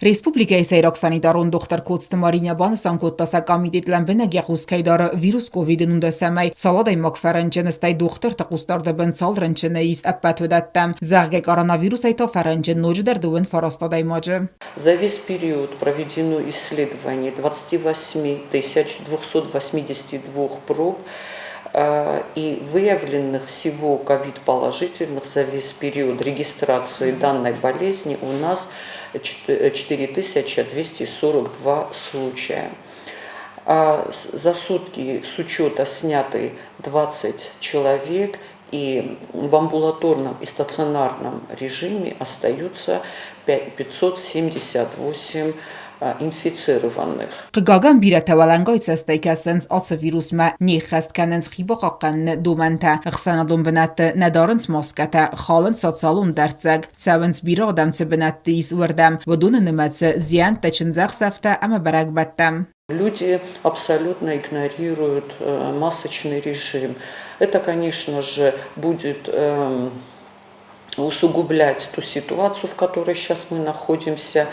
Республикӕйы сӕйраг санитарон дохтыр Коцты Маринӕ банысан кодта, сӕ комитет лӕмбынӕг йӕ хъус кӕй дары вирус ковиды нундӕсӕмӕй цал адӕймаг фӕрынчын, стӕй дохтырты хъусдарды бын цал рынчыны ис, ӕппӕт уыдӕттӕм. Зӕгъгӕ, коронавирусӕй та фӕрынчын ноджыдӕр 39 адӕймаджы. За весь период проведено исследование 28 282 проб и выявленных всего ковид-положительных за весь период регистрации данной болезни у нас 4242 случая. За сутки с учета сняты 20 человек, и в амбулаторном и стационарном режиме остаются 578 инфицированных. Хъыгагӕн, бирӕтӕ уӕлӕнгай цӕстӕй кӕсынц ацы вирусмӕ, не ххӕст кӕнынц хибахъахъхъӕныны домӕнтӕ, ӕхсӕнадон бынӕтты нӕ дарынц маскӕтӕ, халынц социалон дӕрддзӕг, цӕуынц бирӕ адӕм цы бынӕтты ис, уырдӕм, уыдоны нымӕцы зиӕнттӕ, чындзӕхсӕвтӕ ӕмӕ бӕрӕгбӕттӕм. Люди абсолютно игнорируют масочный режим. Это, конечно же, будет усугублять ту ситуацию, в которой сейчас мы находимся.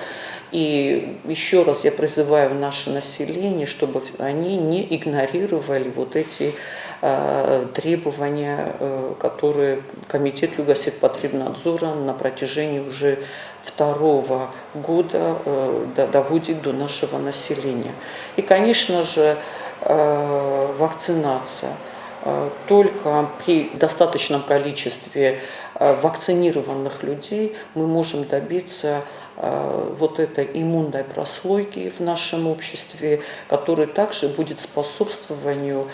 И еще раз я призываю наше население, чтобы они не игнорировали вот эти требования, которые Комитет Югосетпотребнадзора на протяжении уже второго года доводит до нашего населения. И, конечно же, вакцинация. Только при достаточном количестве вакцинированных людей мы можем добиться вот этой иммунной прослойки в нашем обществе, которая также будет способствованию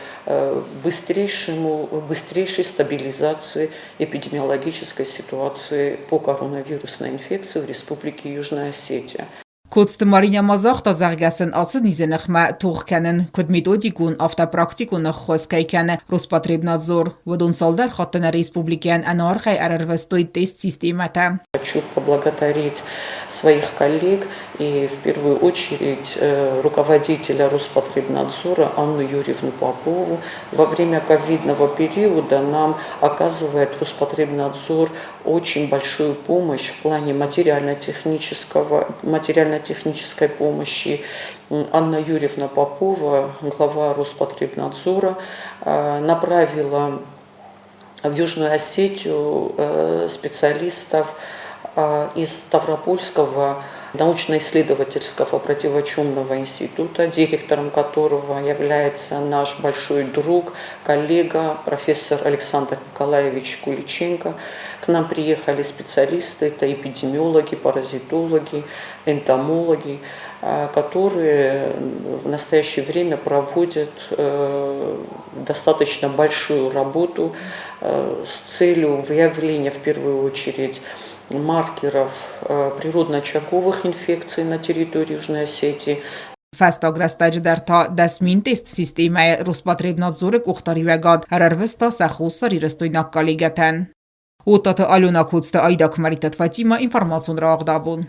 быстрейшей стабилизации эпидемиологической ситуации по коронавирусной инфекции в Республике Южная Осетия. Коцты Маринӕ ма загъта, зӕгъгӕ сын ацы низы ныхмӕ тох кӕнын, куыд методикон, афтӕ практикон ӕххуыс кӕй кӕны Роспотребнадзор. Уыдон цалдӕр хатты нӕ республикӕйӕн ӕнӕаргъӕй ӕрӕрвыстой тест-системӕтӕ. Хочу поблагодарить своих коллег и в первую очередь руководителя Роспотребнадзора Анну Юрьевну Попову. Во время ковидного периода нам оказывает Роспотребнадзор очень большую помощь в плане материально-технической помощи. Анна Юрьевна Попова, глава Роспотребнадзора, направила в Южную Осетию специалистов из Ставропольского научно-исследовательского противочумного института, директором которого является наш большой друг, коллега, профессор Александр Николаевич Куличенко. К нам приехали специалисты, это эпидемиологи, паразитологи, энтомологи, которые в настоящее время проводят достаточно большую работу с целью выявления, в первую очередь, маркеров природно-очаговых инфекций на территории Южной Осетии. Фӕстаг рӕстӕджы дӕр та 10 000 тест-системӕйы Роспотребнадзоры къухдариуӕгад ӕрӕрвыста сӕ хуссарирыстойнаг коллегӕтӕн. Оттаты Алена, Коцты Айдак, Маритат Фатима, информацион рауагъд абон.